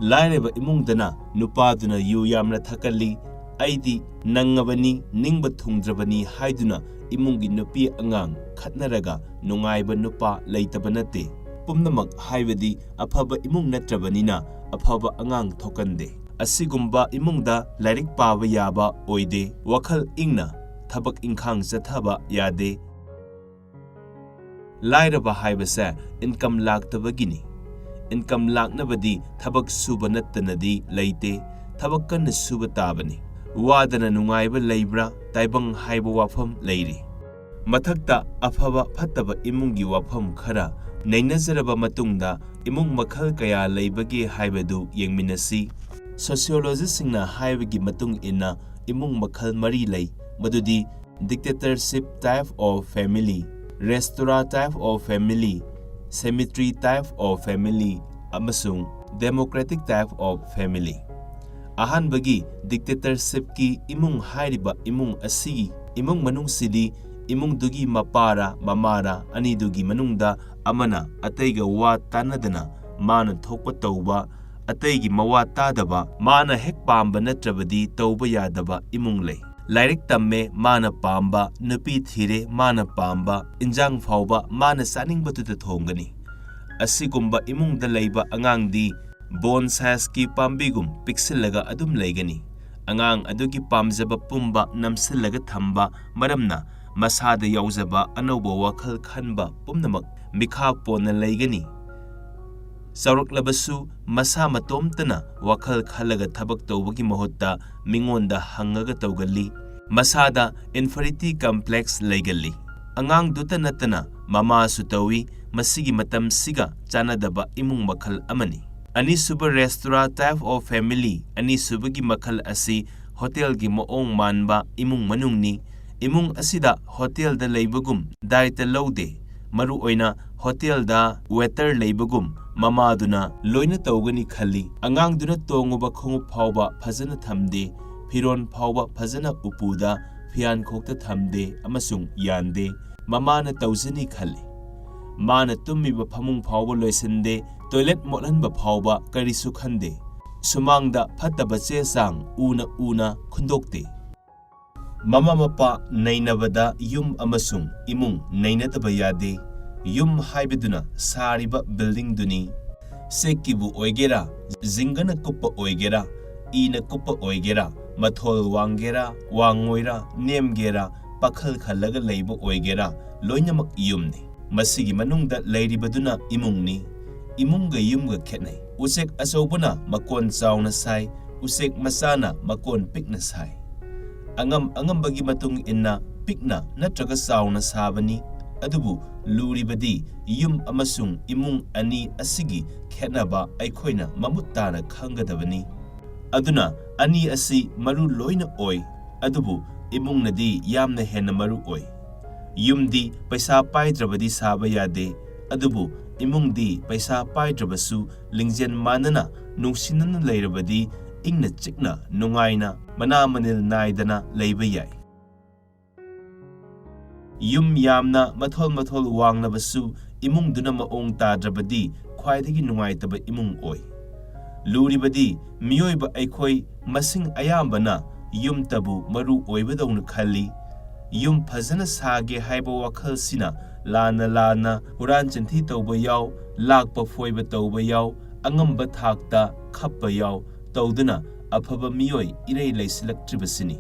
ꯂꯥꯏꯔꯕ ꯏꯃꯨꯡꯗꯅ ꯅꯨꯄꯥꯗꯨꯅ ꯌꯨ ꯌꯥꯝꯅ ꯊꯛꯀꯜꯂꯤ, "ꯑꯩꯗꯤ ꯅꯪꯉꯕꯅꯤ, ꯅꯤꯡꯕ ꯊꯨꯡꯗ꯭ꯔꯕꯅꯤ" ꯍꯥꯏꯗꯨꯅ ꯏꯃꯨꯡꯒꯤ ꯅꯨꯄꯤ ꯑꯉꯥꯡ ꯈꯠꯅꯔꯒ ꯅꯨꯡꯉꯥꯏꯕ ꯅꯨꯄꯥ ꯂꯩꯇꯕ ꯅꯠꯇꯦ꯫ ꯄꯨꯝꯅꯃꯛ ꯍꯥꯏꯕꯗꯤ ꯑꯐꯕ ꯏꯃꯨꯡ ꯅꯠꯇ꯭ꯔꯕꯅꯤꯅ ꯑꯐꯕ ꯑꯉꯥꯡ ꯊꯣꯛꯀꯟꯗꯦ꯫ ꯑꯁꯤꯒꯨꯝꯕ ꯏꯃꯨꯡꯗ ꯂꯥꯏꯔꯤꯛ ꯄꯥꯕ ꯌꯥꯕ ꯑꯣꯏꯗꯦ, ꯋꯥꯈꯜ ꯏꯪꯅ ꯊꯕꯛ ꯏꯪꯈꯥꯡ ꯆꯠꯊꯕ ꯌꯥꯗꯦ꯫ ꯂꯥꯏꯔꯕ ꯍꯥꯏꯕꯁꯦ income ꯂꯥꯛꯇꯕꯒꯤꯅꯤ꯫ Income ꯂꯥꯛꯅꯕꯗꯤ ꯊꯕꯛ ꯁꯨꯕ ꯅꯠꯇꯅꯗꯤ ꯂꯩꯇꯦ꯫ ꯊꯕꯛ ꯀꯟꯅ ꯁꯨꯕ ꯇꯥꯕꯅꯤ꯫ ꯋꯥꯗꯅ ꯅꯨꯡꯉꯥꯏꯕ ꯂꯩꯕ꯭ꯔꯥ? ꯇꯥꯏꯕꯪ ꯍꯥꯏꯕ ꯋꯥꯐꯝ ꯂꯩꯔꯤ꯫ ꯃꯊꯛꯇ ꯑꯐꯕ ꯐꯠꯇꯕ ꯏꯃꯨꯡꯒꯤ ꯋꯥꯐꯝ ꯈꯔ ꯅꯩꯅꯖꯔꯕ ꯃꯇꯨꯡꯗ, ꯏꯃꯨꯡ ꯃꯈꯜ ꯀꯌꯥ ꯂꯩꯕꯒꯦ ꯍꯥꯏꯕꯗꯨ ꯌꯦꯡꯃꯤꯟꯅꯁꯤ꯫ Sociologistꯁꯤꯡꯅ ꯍꯥꯏꯕꯒꯤ ꯃꯇꯨꯡ ꯏꯟꯅ, ꯏꯃꯨꯡ ꯃꯈꯜ ꯃꯔꯤ ꯂꯩ, ꯃꯗꯨꯗꯤ dictatorship type of family, restaurant type of family, cemetery type of family, ꯑꯃꯁꯨꯡ democratic type of family꯫ ꯑꯍꯥꯟꯕꯒꯤ dictatorshipꯀꯤ ꯏꯃꯨꯡ ꯍꯥꯏꯔꯤꯕ ꯏꯃꯨꯡ ꯑꯁꯤꯒꯤ ꯏꯃꯨꯡ ꯃꯅꯨꯡꯁꯤꯗꯤ ꯏꯃꯨꯡꯗꯨꯒꯤ ꯃꯄꯥꯔ ꯃꯃꯥꯔ ꯑꯅꯤꯗꯨꯒꯤ ꯃꯅꯨꯡꯗ ꯑꯃꯅ ꯑꯇꯩꯒ ꯋꯥ ꯇꯥꯅꯗꯅ ꯃꯥꯅ ꯊꯣꯛꯄ ꯇꯧꯕ, ꯑꯇꯩꯒꯤ ꯃꯋꯥ ꯇꯥꯗꯕ, ꯃꯥꯅ ꯍꯦꯛ ꯄꯥꯝꯕ ꯅꯠꯇ꯭ꯔꯕꯗꯤ ꯇꯧꯕ ꯌꯥꯗꯕ ꯏꯃꯨꯡ ꯂꯩ꯫ ꯂꯥꯏꯔꯤꯛ ꯇꯝꯃꯦ, ꯃꯥꯅ ꯄꯥꯝꯕ, ꯅꯨꯄꯤ ꯊꯤꯔꯦ, ꯃꯥꯅ ꯄꯥꯝꯕ, ꯏꯟꯖꯥꯡ ꯐꯥꯎꯕ ꯃꯥꯅ ꯆꯥꯅꯤꯡꯕꯗꯨꯗ ꯊꯣꯡꯒꯅꯤ꯫ ꯑꯁꯤꯒꯨꯝꯕ ꯏꯃꯨꯡꯗ ꯂꯩꯕ ꯑꯉꯥꯡꯗꯤ bonsaiꯒꯤ ꯄꯥꯝꯕꯤꯒꯨꯝ ꯄꯤꯛꯁꯤꯜꯂꯒ ꯑꯗꯨꯝ ꯂꯩꯒꯅꯤ꯫ ꯑꯉꯥꯡ ꯑꯗꯨꯒꯤ ꯄꯥꯝꯖꯕ ꯄꯨꯝꯕ ꯅꯝꯁꯤꯜꯂꯒ ꯊꯝꯕ ꯃꯔꯝꯅ ꯃꯁꯥꯗ ꯌꯥꯎꯖꯕ ꯑꯅꯧꯕ ꯋꯥꯈꯜ ꯈꯟꯕ ꯄꯨꯝꯅꯃꯛ ꯃꯤꯈꯥ ꯄꯣꯟꯅ ꯂꯩꯒꯅꯤ꯫ ꯆꯥꯎꯔꯛꯂꯕꯁꯨ ꯃꯁꯥ ꯃꯇꯣꯝꯇꯅ ꯋꯥꯈꯜ ꯈꯜꯂꯒ ꯊꯕꯛ ꯇꯧꯕꯒꯤ ꯃꯍꯨꯠꯇ ꯃꯤꯉꯣꯟꯗ ꯍꯪꯉꯒ ꯇꯧꯒꯜꯂꯤ꯫ ꯃꯁꯥꯗ inferiority complex ꯂꯩꯒꯜꯂꯤ꯫ ꯑꯉꯥꯡꯗꯨꯇ ꯅꯠꯇꯅ ꯃꯃꯥꯁꯨ ꯇꯧꯏ꯫ ꯃꯁꯤꯒꯤ ꯃꯇꯝꯁꯤꯒ ꯆꯥꯟꯅꯗꯕ ꯏꯃꯨꯡ ꯃꯈꯜ ꯑꯃꯅꯤ꯫ ꯑꯅꯤꯁꯨꯕ restaurant type of family, ꯑꯅꯤꯁꯨꯕꯒꯤ ꯃꯈꯜ ꯑꯁꯤ ꯍꯣꯇꯦꯜꯒꯤ ꯃꯑꯣꯡ ꯃꯥꯟꯕ ꯏꯃꯨꯡ ꯃꯅꯨꯡꯅꯤ꯫ ꯏꯃꯨꯡ ꯑꯁꯤꯗ ꯍꯣꯇꯦꯜꯗ ꯂꯩꯕꯒꯨꯝ ꯗꯥꯏꯇ ꯂꯧꯗꯦ꯫ ꯃꯔꯨꯑꯣꯏꯅ ꯍꯣꯇꯦꯜꯗ waiter ꯂꯩꯕꯒꯨꯝ ꯃꯃꯥꯗꯨꯅ ꯂꯣꯏꯅ ꯇꯧꯒꯅꯤ ꯈꯜꯂꯤ꯫ ꯑꯉꯥꯡꯗꯨꯅ ꯇꯣꯡꯉꯨꯕ ꯈꯣꯡꯎꯞ ꯐꯥꯎꯕ ꯐꯖꯅ ꯊꯝꯗꯦ, ꯐꯤꯔꯣꯟ ꯐꯥꯎꯕ ꯐꯖꯅ ꯎꯄꯨꯗ ꯐꯤꯌꯥꯟꯈꯣꯛꯇ ꯊꯝꯗꯦ ꯑꯃꯁꯨꯡ ꯌꯥꯟꯗꯦ꯫ ꯃꯃꯥꯅ ꯇꯧꯖꯅꯤ ꯈꯜꯂꯤ꯫ ꯃꯥꯅ ꯇꯨꯝꯃꯤꯕ ꯐꯃꯨꯡ ꯐꯥꯎꯕ ꯂꯣꯏꯁꯤꯟꯗꯦ, toilet ꯃꯣꯠꯍꯟꯕ ꯐꯥꯎꯕ ꯀꯔꯤꯁꯨ ꯈꯟꯗꯦ꯫ ꯁꯨꯃꯥꯡꯗ ꯐꯠꯇꯕ ꯆꯦ ꯆꯥꯡ ꯎꯅ ꯎꯅ ꯈꯨꯟꯗꯣꯛꯇꯦ꯫ ꯃꯃꯥ ꯃꯄꯥ ꯅꯩꯅꯕꯗ ꯌꯨꯝ ꯑꯃꯁꯨꯡ ꯏꯃꯨꯡ ꯅꯩꯅꯗꯕ ꯌꯥꯗꯦ꯫ ꯌꯨꯝ ꯍꯥꯏꯕꯗꯨꯅ ꯁꯥꯔꯤꯕ buildingꯗꯨꯅꯤ꯫ ꯆꯦꯛꯀꯤꯕꯨ ꯑꯣꯏꯒꯦꯔꯥ, ꯖꯤꯡꯒꯅ ꯀꯨꯞꯄ ꯑꯣꯏꯒꯦꯔꯥ, ꯏꯅ ꯀꯨꯞꯄ ꯑꯣꯏꯒꯦꯔꯥ, ꯃꯊꯣꯜ ꯋꯥꯡꯒꯦꯔꯥ, ꯋꯥꯡꯉꯣꯏꯔꯥ, ꯅꯦꯝꯒꯦꯔꯥ, ꯄꯥꯈꯜ ꯈꯜꯂꯒ ꯂꯩꯕ ꯑꯣꯏꯒꯦꯔꯥ, ꯂꯣꯏꯅꯃꯛ ꯌꯨꯝꯅꯤ꯫ ꯃꯁꯤꯒꯤ ꯃꯅꯨꯡꯗ ꯂꯩꯔꯤꯕꯗꯨꯅ ꯏꯃꯨꯡꯅꯤ꯫ ꯏꯃꯨꯡꯒ ꯌꯨꯝꯒ ꯈꯦꯠꯅꯩ꯫ ꯎꯆꯦꯛ ꯑꯆꯧꯕꯅ ꯃꯀꯣꯟ ꯆꯥꯎꯅ ꯁꯥꯏ, ꯎꯆꯦꯛ ꯃꯆꯥꯅ ꯃꯀꯣꯟ ꯄꯤꯛꯅ ꯁꯥꯏ꯫ ꯑꯉꯝ ꯑꯉꯝꯕꯒꯤ ꯃꯇꯨꯡ ꯏꯟꯅ ꯄꯤꯛꯅ ꯅꯠꯇ꯭ꯔꯒ ꯆꯥꯎꯅ ꯁꯥꯕꯅꯤ꯫ ꯑꯗꯨꯕꯨ ꯂꯨꯔꯤꯕꯗꯤ ꯌꯨꯝ ꯑꯃꯁꯨꯡ ꯏꯃꯨꯡ ꯑꯅꯤ ꯑꯁꯤꯒꯤ ꯈꯦꯠꯅꯕ ꯑꯩꯈꯣꯏꯅ ꯃꯃꯨꯠ ꯇꯥꯅ ꯈꯪꯒꯗꯕꯅꯤ꯫ ꯑꯗꯨꯅ ꯑꯅꯤ ꯑꯁꯤ ꯃꯔꯨ ꯂꯣꯏꯅ ꯑꯣꯏ, ꯑꯗꯨꯕꯨ ꯏꯃꯨꯡꯅꯗꯤ ꯌꯥꯝꯅ ꯍꯦꯟꯅ ꯃꯔꯨ ꯑꯣꯏ꯫ ꯌꯨꯝꯗꯤ ꯄꯩꯁꯥ ꯄꯥꯏꯗ꯭ꯔꯕꯗꯤ ꯁꯥꯕ ꯌꯥꯗꯦ, ꯑꯗꯨꯕꯨ ꯏꯃꯨꯡꯗꯤ ꯄꯩꯁꯥ ꯄꯥꯏꯗ꯭ꯔꯕꯁꯨ ꯂꯤꯡꯖꯦꯜ ꯃꯥꯟꯅꯅ ꯅꯨꯡꯁꯤꯅꯅ ꯂꯩꯔꯕꯗꯤ ꯏꯪꯅ ꯆꯤꯛꯅ ꯅꯨꯡꯉꯥꯏꯅ ꯃꯅꯥ ꯃꯅꯤꯜ ꯅꯥꯏꯗꯅ ꯂꯩꯕ ꯌꯥꯏ꯫ ꯌꯨꯝ ꯌꯥꯝꯅ ꯃꯊꯣꯜ ꯃꯊꯣꯜ ꯋꯥꯡꯂꯕꯁꯨ ꯏꯃꯨꯡꯗꯨꯅ ꯃꯑꯣꯡ ꯇꯥꯗ꯭ꯔꯕꯗꯤ ꯈ꯭ꯋꯥꯏꯗꯒꯤ ꯅꯨꯡꯉꯥꯏꯇꯕ ꯏꯃꯨꯡ ꯑꯣꯏ꯫ ꯂꯨꯔꯤꯕꯗꯤ ꯃꯤꯑꯣꯏꯕ ꯑꯩꯈꯣꯏ ꯃꯁꯤꯡ ꯑꯌꯥꯝꯕꯅ ꯌꯨꯝꯇꯕꯨ ꯃꯔꯨ ꯑꯣꯏꯕꯗꯧꯅ ꯈꯜꯂꯤ꯫ ꯌꯨꯝ ꯐꯖꯅ ꯁꯥꯒꯦ ꯍꯥꯏꯕ ꯋꯥꯈꯜꯁꯤꯅ ꯂꯥꯟꯅ ꯂꯥꯟꯅ ꯍꯨꯔꯥꯟ ꯆꯤꯟꯊꯤ ꯇꯧꯕ ꯌꯥꯎ, ꯂꯥꯛꯄ ꯐꯣꯏꯕ ꯇꯧꯕ ꯌꯥꯎ, ꯑꯉꯝꯕ ꯊꯥꯛꯇ ꯈꯞꯄ ꯌꯥꯎ ꯇꯧꯗꯨꯅ ꯑꯐꯕ ꯃꯤꯑꯣꯏ ꯏꯔꯩ ꯂꯩꯁꯤꯜꯂꯛꯇ꯭ꯔꯤꯕꯁꯤꯅꯤ꯫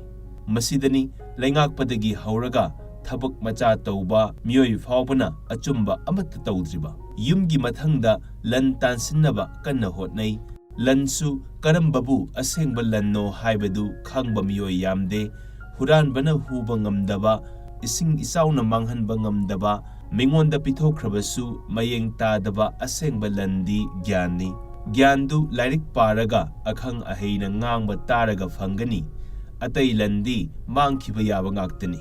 ꯃꯁꯤꯗꯅꯤ ꯂꯩꯉꯥꯛꯄꯗꯒꯤ ꯍꯧꯔꯒ ꯊꯕꯛ ꯃꯆꯥ ꯇꯧꯕ ꯃꯤꯑꯣꯏ ꯐꯥꯎꯕꯅ ꯑꯆꯨꯝꯕ ꯑꯃꯠꯇ ꯇꯧꯗ꯭ꯔꯤꯕ꯫ ꯌꯨꯝꯒꯤ ꯃꯊꯪꯗ ꯂꯟ ꯇꯥꯟꯁꯤꯟꯅꯕ ꯀꯟꯅ ꯍꯣꯠꯅꯩ꯫ ꯂꯟꯁꯨ ꯀꯔꯝꯕꯕꯨ ꯑꯁꯦꯡꯕ ꯂꯟꯅꯣ ꯍꯥꯏꯕꯗꯨ ꯈꯪꯕ ꯃꯤꯑꯣꯏ ꯌꯥꯝꯗꯦ꯫ ꯍꯨꯔꯥꯟꯕꯅ ꯍꯨꯕ ꯉꯝꯗꯕ, ꯏꯁꯤꯡ ꯏꯆꯥꯎꯅ ꯃꯥꯡꯍꯟꯕ ꯉꯝꯗꯕ, ꯃꯤꯉꯣꯟꯗ ꯄꯤꯊꯣꯛꯈ꯭ꯔꯕꯁꯨ ꯃꯌꯦꯡ ꯇꯥꯗꯕ ꯑꯁꯦꯡꯕ ꯂꯟꯗꯤ ꯒ꯭ꯌꯥꯟꯅꯤ꯫ ꯒ꯭ꯌꯥꯟꯗꯨ ꯂꯥꯏꯔꯤꯛ ꯄꯥꯔꯒ ꯑꯈꯪ ꯑꯍꯩꯅ ꯉꯥꯡꯕ ꯇꯥꯔꯒ ꯐꯪꯒꯅꯤ꯫ ꯑꯇꯩ ꯂꯟꯗꯤ ꯃꯥꯡꯈꯤꯕ ꯌꯥꯕ ꯉꯥꯛꯇꯅꯤ꯫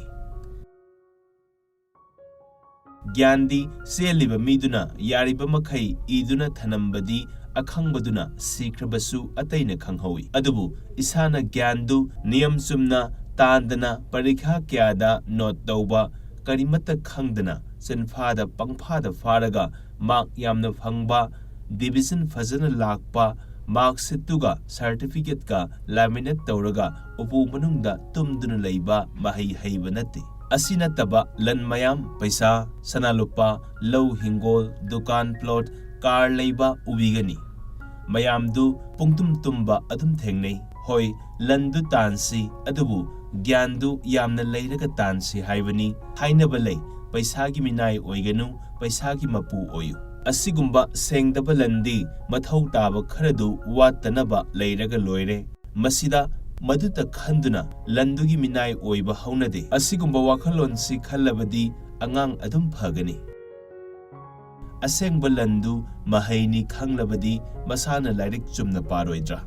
ꯒ꯭ꯌꯥꯟꯗꯤ ꯆꯦꯜꯂꯤꯕ ꯃꯤꯗꯨꯅ ꯌꯥꯔꯤꯕ ꯃꯈꯩ ꯏꯗꯨꯅ ꯊꯅꯝꯕꯗꯤ ꯑꯈꯪꯕꯗꯨꯅ ꯁꯤꯈ꯭ꯔꯕꯁꯨ ꯑꯇꯩꯅ ꯈꯪꯍꯧꯏ꯫ ꯑꯗꯨꯕꯨ ꯏꯁꯥꯅ ꯒ꯭ꯌꯥꯟꯗꯨ ꯅꯤꯌꯝ ꯆꯨꯝꯅ ꯇꯥꯟꯗꯅ ꯄꯔꯤꯈꯥ ꯀꯌꯥꯗ ꯅꯣꯠ ꯇꯧꯕ, ꯀꯔꯤꯃꯠꯇ ꯈꯪꯗꯅ ꯆꯤꯟꯐꯥꯗ ꯄꯪꯐꯥꯗ ꯐꯥꯔꯒ ꯃꯥꯔꯛ ꯌꯥꯝꯅ ꯐꯪꯕ, ꯗꯤꯚꯤꯖꯟ ꯐꯖꯅ ꯂꯥꯛꯄ, ꯃꯥꯔꯛꯁꯤꯠꯇꯨꯒ ꯁꯥꯔꯇꯤꯐꯤꯀꯦꯠꯀ ꯂꯥꯃꯤꯅꯦꯠ ꯇꯧꯔꯒ ꯎꯄꯨ ꯃꯅꯨꯡꯗ ꯇꯨꯝꯗꯨꯅ ꯂꯩꯕ ꯃꯍꯩ ꯍꯩꯕ ꯅꯠꯇꯦ꯫ ꯑꯁꯤ ꯅꯠꯇꯕ ꯂꯟ ꯃꯌꯥꯝ, ꯄꯩꯁꯥ, ꯁꯅꯥ ꯂꯨꯄꯥ, ꯂꯧ ꯍꯤꯡꯒꯣꯜ, ꯗꯨꯀꯥꯟ ꯄ꯭ꯂꯣꯠ, ꯀꯥꯔ ꯂꯩꯕ ꯎꯕꯤꯒꯅꯤ꯫ ꯃꯌꯥꯝꯗꯨ ꯄꯨꯡꯇꯨꯝ ꯇꯨꯝꯕ ꯑꯗꯨꯝ ꯊꯦꯡꯅꯩ꯫ ꯍꯣꯏ, ꯂꯟꯗꯨ ꯇꯥꯟꯁꯤ, ꯑꯗꯨꯕꯨ ꯒ꯭ꯌꯥꯟꯗꯨ ꯌꯥꯝꯅ ꯂꯩꯔꯒ ꯇꯥꯟꯁꯤ ꯍꯥꯏꯕꯅꯤ꯫ ꯍꯥꯏꯅꯕ ꯂꯩ, "ꯄꯩꯁꯥꯒꯤ ꯃꯤꯅꯥꯏ ꯑꯣꯏꯒꯅꯨ, ꯄꯩꯁꯥꯒꯤ ꯃꯄꯨ ꯑꯣꯏꯌꯨ"꯫ ꯑꯁꯤꯒꯨꯝꯕ ꯁꯦꯡꯗꯕ ꯂꯟꯗꯤ ꯃꯊꯧ ꯇꯥꯕ ꯈꯔꯗꯨ ꯋꯥꯠꯇꯅꯕ ꯂꯩꯔꯒ ꯂꯣꯏꯔꯦ꯫ ꯃꯁꯤꯗ ꯃꯗꯨꯇ ꯈꯟꯗꯨꯅ ꯂꯟꯗꯨꯒꯤ ꯃꯤꯅꯥꯏ ꯑꯣꯏꯕ ꯍꯧꯅꯗꯦ꯫ ꯑꯁꯤꯒꯨꯝꯕ ꯋꯥꯈꯜꯂꯣꯟꯁꯤ ꯈꯜꯂꯕꯗꯤ ꯑꯉꯥꯡ ꯑꯗꯨꯝ ꯐꯒꯅꯤ꯫ ꯑꯁꯦꯡꯕ ꯂꯟꯗꯨ ꯃꯍꯩꯅꯤ ꯈꯪꯂꯕꯗꯤ ꯃꯁꯥꯅ ꯂꯥꯏꯔꯤꯛ ꯆꯨꯝꯅ ꯄꯥꯔꯣꯏꯗ꯭ꯔꯥ?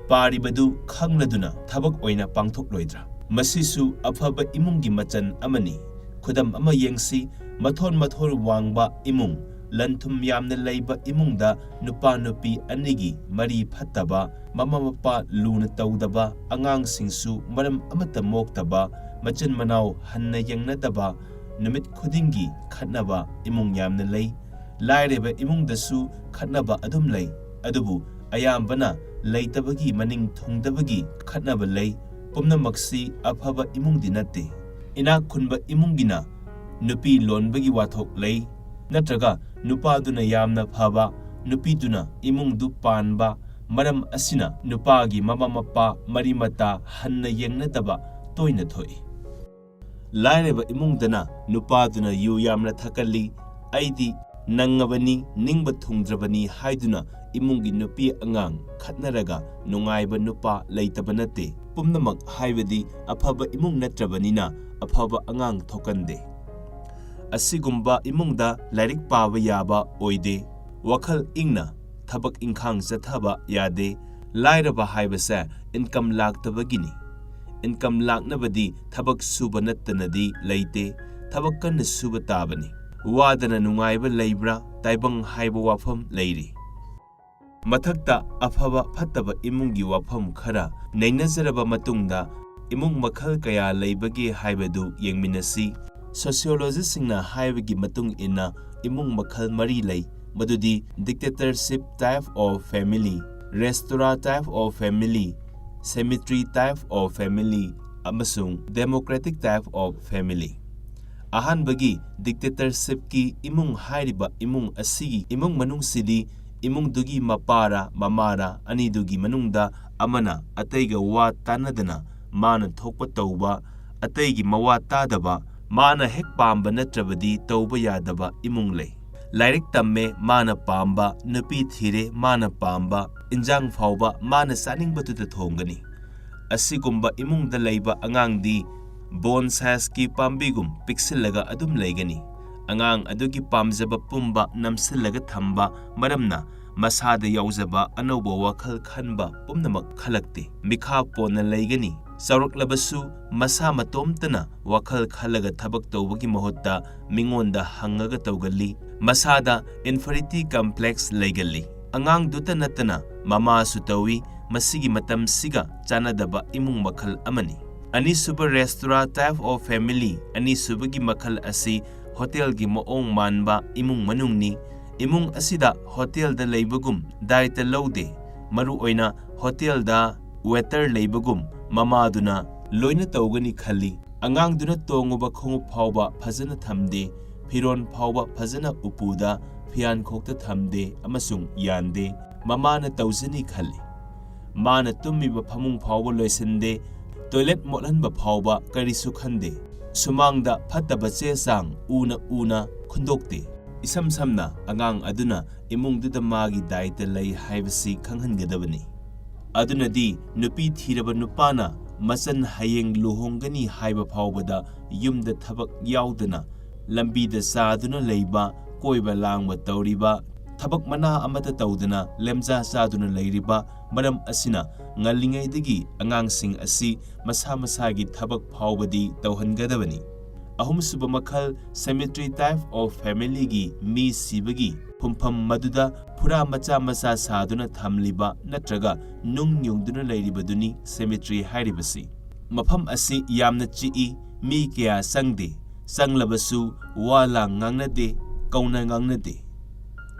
ꯄꯥꯔꯤꯕꯗꯨ ꯈꯪꯂꯗꯨꯅ ꯊꯕꯛ ꯑꯣꯏꯅ ꯄꯥꯡꯊꯣꯛꯂꯣꯏꯗ꯭ꯔꯥ? ꯃꯁꯤꯁꯨ ꯑꯐꯕ ꯏꯃꯨꯡꯒꯤ ꯃꯆꯜ ꯑꯃꯅꯤ꯫ ꯈꯨꯗꯝ ꯑꯃ ꯌꯦꯡꯁꯤ, ꯃꯊꯣꯟ ꯃꯊꯣꯟ ꯋꯥꯡꯕ ꯏꯃꯨꯡ, ꯂꯟ ꯊꯨꯝ ꯌꯥꯝꯅ ꯂꯩꯕ ꯏꯃꯨꯡꯗ ꯅꯨꯄꯥ ꯅꯨꯄꯤ ꯑꯅꯤꯒꯤ ꯃꯔꯤ ꯐꯠꯇꯕ, ꯃꯃꯥ ꯃꯄꯥ ꯂꯨꯅ ꯇꯧꯗꯕ, ꯑꯉꯥꯡꯁꯤꯡꯁꯨ ꯃꯔꯝ ꯑꯃꯠꯇ ꯃꯣꯛꯇꯕ, ꯃꯆꯤꯟ ꯃꯅꯥꯎ ꯍꯟꯅ ꯌꯦꯡꯅꯗꯕ, ꯅꯨꯃꯤꯠ ꯈꯨꯗꯤꯡꯒꯤ ꯈꯠꯅꯕ ꯏꯃꯨꯡ ꯌꯥꯝꯅ ꯂꯩ꯫ ꯂꯥꯏꯔꯕ ꯏꯃꯨꯡꯗꯁꯨ ꯈꯠꯅꯕ ꯑꯗꯨꯝ ꯂꯩ, ꯑꯗꯨꯕꯨ ꯑꯌꯥꯝꯕꯅ ꯂꯩꯇꯕꯒꯤ ꯃꯅꯤꯡ ꯊꯨꯡꯗꯕꯒꯤ ꯈꯠꯅꯕ ꯂꯩ꯫ ꯄꯨꯝꯅꯃꯛꯁꯤ ꯑꯐꯕ ꯏꯃꯨꯡꯗꯤ ꯅꯠꯇꯦ꯫ ꯏꯅꯥꯛ ꯈꯨꯟꯕ ꯏꯃꯨꯡꯒꯤꯅ ꯅꯨꯄꯤ ꯂꯣꯟꯕꯒꯤ ꯋꯥꯊꯣꯛ ꯂꯩ, ꯅꯠꯇ꯭ꯔꯒ ꯅꯨꯄꯥꯗꯨꯅ ꯌꯥꯝꯅ ꯐꯕ, ꯅꯨꯄꯤꯗꯨꯅ ꯏꯃꯨꯡꯗꯨ ꯄꯥꯟꯕ, ꯃꯔꯝ ꯑꯁꯤꯅ ꯅꯨꯄꯥꯒꯤ ꯃꯃꯥ ꯃꯄꯥ ꯃꯔꯤ ꯃꯇꯥ ꯍꯟꯅ ꯌꯦꯡꯅꯗꯕ ꯇꯣꯏꯅ ꯊꯣꯛꯏ꯫ ꯂꯥꯏꯔꯕ ꯏꯃꯨꯡꯗꯅ ꯅꯨꯄꯥꯗꯨꯅ ꯌꯨ ꯌꯥꯝꯅ ꯊꯛꯀꯜꯂꯤ, "ꯑꯩꯗꯤ ꯅꯪꯉꯕꯅꯤ, ꯅꯤꯡꯕ ꯊꯨꯡꯗ꯭ꯔꯕꯅꯤ" ꯍꯥꯏꯗꯨꯅ ꯏꯃꯨꯡꯒꯤ ꯅꯨꯄꯤ ꯑꯉꯥꯡ ꯈꯠꯅꯔꯒ ꯅꯨꯡꯉꯥꯏꯕ ꯅꯨꯄꯥ ꯂꯩꯇꯕ ꯅꯠꯇꯦ꯫ ꯄꯨꯝꯅꯃꯛ ꯍꯥꯏꯕꯗꯤ ꯑꯐꯕ ꯏꯃꯨꯡ ꯅꯠꯇ꯭ꯔꯕꯅꯤꯅ ꯑꯐꯕ ꯑꯉꯥꯡ ꯊꯣꯛꯀꯟꯗꯦ꯫ ꯑꯁꯤꯒꯨꯝꯕ ꯏꯃꯨꯡꯗ ꯂꯥꯏꯔꯤꯛ ꯄꯥꯕ ꯌꯥꯕ ꯑꯣꯏꯗꯦ꯫ ꯋꯥꯈꯜ ꯏꯪꯅ ꯊꯕꯛ ꯏꯪꯈꯥꯡ ꯆꯠꯊꯕ ꯌꯥꯗꯦ꯫ ꯂꯥꯏꯔꯕ ꯍꯥꯏꯕꯁꯦ ꯏꯟꯀꯝ ꯂꯥꯛꯇꯕꯒꯤꯅꯤ꯫ ꯏꯟꯀꯝ ꯂꯥꯛꯅꯕꯗꯤ ꯊꯕꯛ ꯁꯨꯕ ꯅꯠꯇꯅꯗꯤ ꯂꯩꯇꯦ꯫ ꯊꯕꯛ ꯀꯟꯅ ꯁꯨꯕ ꯇꯥꯕꯅꯤ꯫ ꯋꯥꯗꯅ ꯅꯨꯡꯉꯥꯏꯕ ꯂꯩꯕ꯭ꯔꯥ? ꯇꯥꯏꯕꯪ ꯍꯥꯏꯕ ꯋꯥꯐꯝ ꯂꯩꯔꯤ꯫ ꯃꯊꯛꯇ ꯑꯐꯕ ꯐꯠꯇꯕ ꯏꯃꯨꯡꯒꯤ ꯋꯥꯐꯝ ꯈꯔ ꯅꯩꯅꯖꯔꯕ ꯃꯇꯨꯡꯗ, ꯏꯃꯨꯡ ꯃꯈꯜ ꯀꯌꯥ ꯂꯩꯕꯒꯦ ꯍꯥꯏꯕꯗꯨ ꯌꯦꯡꯃꯤꯟꯅꯁꯤ꯫ ꯁꯣꯁꯤꯌꯣꯂꯣꯖꯤꯁꯁꯤꯡꯅ ꯍꯥꯏꯕꯒꯤ ꯃꯇꯨꯡ ꯏꯟꯅ ꯏꯃꯨꯡ ꯃꯈꯜ ꯃꯔꯤ ꯂꯩ, ꯃꯗꯨꯗꯤ dictatorship type of family, restaurant type of family, cemetery type of family, ꯑꯃꯁꯨꯡ democratic type of family꯫ ꯑꯍꯥꯟꯕꯒꯤ dictatorshipꯀꯤ ꯏꯃꯨꯡ ꯍꯥꯏꯔꯤꯕ ꯏꯃꯨꯡ ꯑꯁꯤꯒꯤ ꯏꯃꯨꯡ ꯃꯅꯨꯡꯁꯤꯗꯤ ꯏꯃꯨꯡꯗꯨꯒꯤ ꯃꯄꯥꯔ ꯃꯃꯥꯔ ꯑꯅꯤꯗꯨꯒꯤ ꯃꯅꯨꯡꯗ ꯑꯃꯅ ꯑꯇꯩꯒ ꯋꯥ ꯇꯥꯅꯗꯅ ꯃꯥꯅ ꯊꯣꯛꯄ ꯇꯧꯕ, ꯑꯇꯩꯒꯤ ꯃꯋꯥ ꯇꯥꯗꯕ, ꯃꯥꯅ ꯍꯦꯛ ꯄꯥꯝꯕ ꯅꯠꯇ꯭ꯔꯕꯗꯤ ꯇꯧꯕ ꯌꯥꯗꯕ ꯏꯃꯨꯡ ꯂꯩ꯫ ꯂꯥꯏꯔꯤꯛ ꯇꯝꯃꯦ, ꯃꯥꯅ ꯄꯥꯝꯕ, ꯅꯨꯄꯤ ꯊꯤꯔꯦ, ꯃꯥꯅ ꯄꯥꯝꯕ, ꯏꯟꯖꯥꯡ ꯐꯥꯎꯕ ꯃꯥꯅ ꯆꯥꯅꯤꯡꯕꯗꯨꯗ ꯊꯣꯡꯒꯅꯤ꯫ ꯑꯁꯤꯒꯨꯝꯕ ꯏꯃꯨꯡꯗ ꯂꯩꯕ ꯑꯉꯥꯡꯗꯤ ꯕꯣꯟꯁꯥꯏꯁꯀꯤ ꯄꯥꯝꯕꯤꯒꯨꯝ ꯄꯤꯛꯁꯤꯜꯂꯒ ꯑꯗꯨꯝ ꯂꯩꯒꯅꯤ꯫ ꯑꯉꯥꯡ ꯑꯗꯨꯒꯤ ꯄꯥꯝꯖꯕ ꯄꯨꯝꯕ ꯅꯝꯁꯤꯜꯂꯒ ꯊꯝꯕ ꯃꯔꯝꯅ ꯃꯁꯥꯗ ꯌꯥꯎꯖꯕ ꯑꯅꯧꯕ ꯋꯥꯈꯜ ꯈꯟꯕ ꯄꯨꯝꯅꯃꯛ ꯈꯜꯂꯛꯇꯦ꯫ ꯃꯤꯈꯥ ꯄꯣꯟꯅ ꯂꯩꯒꯅꯤ꯫ ꯆꯥꯎꯔꯛꯂꯕꯁꯨ ꯃꯁꯥ ꯃꯇꯣꯝꯇꯅ ꯋꯥꯈꯜ ꯈꯜꯂꯒ ꯊꯕꯛ ꯇꯧꯕꯒꯤ ꯃꯍꯨꯠꯇ ꯃꯤꯉꯣꯟꯗ ꯍꯪꯉꯒ ꯇꯧꯒꯜꯂꯤ꯫ ꯃꯁꯥꯗ inferiority complex ꯂꯩꯒꯜꯂꯤ꯫ ꯑꯉꯥꯡꯗꯨꯇ ꯅꯠꯇꯅ ꯃꯃꯥꯁꯨ ꯇꯧꯏ꯫ ꯃꯁꯤꯒꯤ ꯃꯇꯝꯁꯤꯒ ꯆꯥꯟꯅꯗꯕ ꯏꯃꯨꯡ ꯃꯈꯜ ꯑꯃꯅꯤ꯫ ꯑꯅꯤꯁꯨꯕ restaurant type of family, ꯑꯅꯤꯁꯨꯕꯒꯤ ꯃꯈꯜ ꯑꯁꯤ ꯍꯣꯇꯦꯜꯒꯤ ꯃꯑꯣꯡ ꯃꯥꯟꯕ ꯏꯃꯨꯡ ꯃꯅꯨꯡꯅꯤ꯫ ꯏꯃꯨꯡ ꯑꯁꯤꯗ ꯍꯣꯇꯦꯜꯗ ꯂꯩꯕꯒꯨꯝ ꯗꯥꯏꯇ ꯂꯧꯗꯦ꯫ ꯃꯔꯨꯑꯣꯏꯅ ꯍꯣꯇꯦꯜꯗ waiter ꯂꯩꯕꯒꯨꯝ ꯃꯃꯥꯗꯨꯅ ꯂꯣꯏꯅ ꯇꯧꯒꯅꯤ ꯈꯜꯂꯤ꯫ ꯑꯉꯥꯡꯗꯨꯅ ꯇꯣꯡꯉꯨꯕ ꯈꯣꯡꯎꯞ ꯐꯥꯎꯕ ꯐꯖꯅ ꯊꯝꯗꯦ, ꯐꯤꯔꯣꯟ ꯐꯥꯎꯕ ꯐꯖꯅ ꯎꯄꯨꯗ ꯐꯤꯌꯥꯟꯈꯣꯛꯇ ꯊꯝꯗꯦ ꯑꯃꯁꯨꯡ ꯌꯥꯟꯗꯦ꯫ ꯃꯃꯥꯅ ꯇꯧꯖꯅꯤ ꯈꯜꯂꯤ꯫ ꯃꯥꯅ ꯇꯨꯝꯃꯤꯕ ꯐꯃꯨꯡ ꯐꯥꯎꯕ ꯂꯣꯏꯁꯤꯟꯗꯦ, toilet ꯃꯣꯠꯍꯟꯕ ꯐꯥꯎꯕ ꯀꯔꯤꯁꯨ ꯈꯟꯗꯦ꯫ ꯁꯨꯃꯥꯡꯗ ꯐꯠꯇꯕ ꯆꯦ ꯆꯥꯡ ꯎꯅ ꯎꯅ ꯈꯨꯟꯗꯣꯛꯇꯦ꯫ ꯏꯁꯝ ꯁꯝꯅ ꯑꯉꯥꯡ ꯑꯗꯨꯅ ꯏꯃꯨꯡꯗꯨꯗ ꯃꯥꯒꯤ ꯗꯥꯏꯇ ꯂꯩ ꯍꯥꯏꯕꯁꯤ ꯈꯪꯍꯟꯒꯗꯕꯅꯤ꯫ ꯑꯗꯨꯅꯗꯤ ꯅꯨꯄꯤ ꯊꯤꯔꯕ ꯅꯨꯄꯥꯅ ꯃꯆꯟ ꯍꯌꯦꯡ ꯂꯨꯍꯣꯡꯒꯅꯤ ꯍꯥꯏꯕ ꯐꯥꯎꯕꯗ ꯌꯨꯝꯗ ꯊꯕꯛ ꯌꯥꯎꯗꯅ ꯂꯝꯕꯤꯗ ꯆꯥꯗꯨꯅ ꯂꯩꯕ, ꯀꯣꯏꯕ ꯂꯥꯡꯕ ꯇꯧꯔꯤꯕ, ꯊꯕꯛ ꯃꯅꯥ ꯑꯃꯠꯇ ꯇꯧꯗꯅ ꯂꯦꯝꯖꯥ ꯆꯥꯗꯨꯅ ꯂꯩꯔꯤꯕ ꯃꯔꯝ ꯑꯁꯤꯅ ꯉꯜꯂꯤꯉꯩꯗꯒꯤ ꯑꯉꯥꯡꯁꯤꯡ ꯑꯁꯤ ꯃꯁꯥ ꯃꯁꯥꯒꯤ ꯊꯕꯛ ꯐꯥꯎꯕꯗꯤ ꯇꯧꯍꯟꯒꯗꯕꯅꯤ꯫ ꯑꯍꯨꯝꯁꯨꯕ ꯃꯈꯜ, cemetery type of family ꯒꯤ ꯃꯤ ꯁꯤꯕꯒꯤ ꯐꯨꯝꯐꯝ ꯃꯗꯨꯗ ꯐꯨꯔꯥ ꯃꯆꯥ ꯃꯆꯥ ꯁꯥꯗꯨꯅ ꯊꯝꯂꯤꯕ ꯅꯠꯇ꯭ꯔꯒ ꯅꯨꯡ ꯌꯨꯡꯗꯨꯅ ꯂꯩꯔꯤꯕꯗꯨꯅꯤ cemetery ꯍꯥꯏꯔꯤꯕꯁꯤ꯫ ꯃꯐꯝ ꯑꯁꯤ ꯌꯥꯝꯅ ꯆꯤꯛꯏ, ꯃꯤ ꯀꯌꯥ ꯆꯪꯗꯦ, ꯆꯪꯂꯕꯁꯨ ꯋꯥ ꯂꯥꯡ ꯉꯥꯡꯅꯗꯦ, ꯀꯧꯅ ꯉꯥꯡꯅꯗꯦ꯫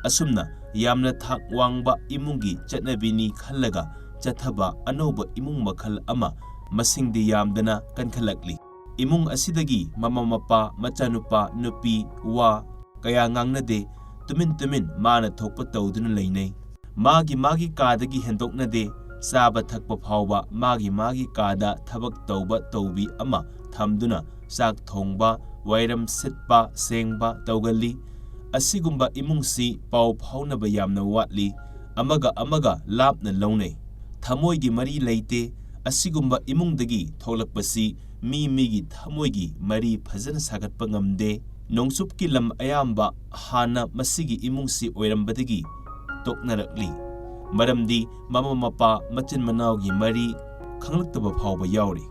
ꯑꯁꯨꯝꯅ ꯌꯥꯝꯅ ꯊꯥꯛ ꯋꯥꯡꯕ ꯏꯃꯨꯡꯒꯤ ꯆꯠꯅꯕꯤꯅꯤ ꯈꯜꯂꯒ ꯆꯠꯊꯕ ꯑꯅꯧꯕ ꯏꯃꯨꯡ ꯃꯈꯜ ꯑꯃ ꯃꯁꯤꯡꯗꯤ ꯌꯥꯝꯗꯅ ꯀꯟꯈꯠꯂꯛꯂꯤ꯫ ꯏꯃꯨꯡ ꯑꯁꯤꯗꯒꯤ ꯃꯃꯥ ꯃꯄꯥ, ꯃꯆꯥꯅꯨꯄꯥ, ꯅꯨꯄꯤ, ꯋꯥ ꯀꯌꯥ ꯉꯥꯡꯅꯗꯦ, ꯇꯨꯃꯤꯟ ꯇꯨꯃꯤꯟ ꯃꯥꯅ ꯊꯣꯛꯄ ꯇꯧꯗꯨꯅ ꯂꯩꯅꯩ꯫ ꯃꯥꯒꯤ ꯃꯥꯒꯤ ꯀꯥꯗꯒꯤ ꯍꯦꯟꯗꯣꯛꯅꯗꯦ, ꯆꯥꯕ ꯊꯛꯄ ꯐꯥꯎꯕ ꯃꯥꯒꯤ ꯃꯥꯒꯤ ꯀꯥꯗ ꯊꯕꯛ ꯇꯧꯕ ꯇꯧꯕꯤ ꯑꯃ ꯊꯝꯗꯨꯅ ꯆꯥꯛ ꯊꯣꯡꯕ, ꯋꯥꯏꯔꯝ ꯁꯤꯠꯄ, ꯁꯦꯡꯕ ꯇꯧꯒꯜꯂꯤ꯫ ꯑꯁꯤꯒꯨꯝꯕ ꯏꯃꯨꯡꯁꯤ ꯄꯥꯎ ꯐꯥꯎꯅꯕ ꯌꯥꯝꯅ ꯋꯥꯠꯂꯤ, ꯑꯃꯒ ꯑꯃꯒ ꯂꯥꯞꯅ ꯂꯧꯅꯩ꯫ ꯊꯃꯣꯏꯒꯤ ꯃꯔꯤ ꯂꯩꯇꯦ꯫ ꯑꯁꯤꯒꯨꯝꯕ ꯏꯃꯨꯡꯗꯒꯤ ꯊꯣꯛꯂꯛꯄꯁꯤ ꯃꯤ ꯃꯤꯒꯤ ꯊꯃꯣꯏꯒꯤ ꯃꯔꯤ ꯐꯖꯅ ꯁꯥꯒꯠꯄ ꯉꯝꯗꯦ꯫ ꯅꯣꯡꯆꯨꯞꯀꯤ ꯂꯝ ꯑꯌꯥꯝꯕ ꯍꯥꯟꯅ ꯃꯁꯤꯒꯤ ꯏꯃꯨꯡꯁꯤ ꯑꯣꯏꯔꯝꯕꯗꯒꯤ ꯇꯣꯛꯅꯔꯛꯂꯤ꯫ ꯃꯔꯝꯗꯤ ꯃꯃꯥ ꯃꯄꯥ ꯃꯆꯤꯟ ꯃꯅꯥꯎꯒꯤ ꯃꯔꯤ ꯈꯪꯂꯛꯇꯕ ꯐꯥꯎꯕ ꯌꯥꯎꯔꯤ꯫